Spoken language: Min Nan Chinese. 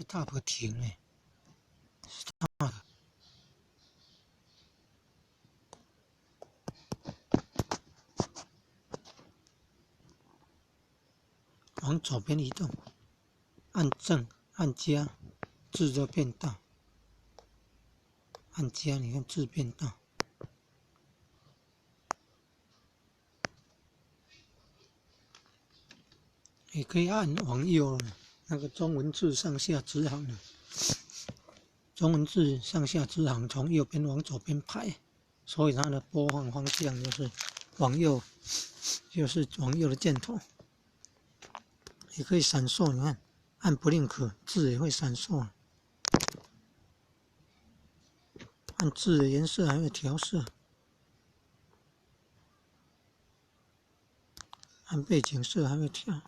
Stop 停呢，Stop。往左邊移動，按正按加，字就變大。按加，你看字變大。也可以按往右，那個中文字上下直行，中文字上下直行從右邊往左邊排，所以它的播放方向就是往右，就是往右的箭頭。也可以閃爍，你看，按 blink 字也會閃爍，按字的顏色還會調色，按背景色還會調。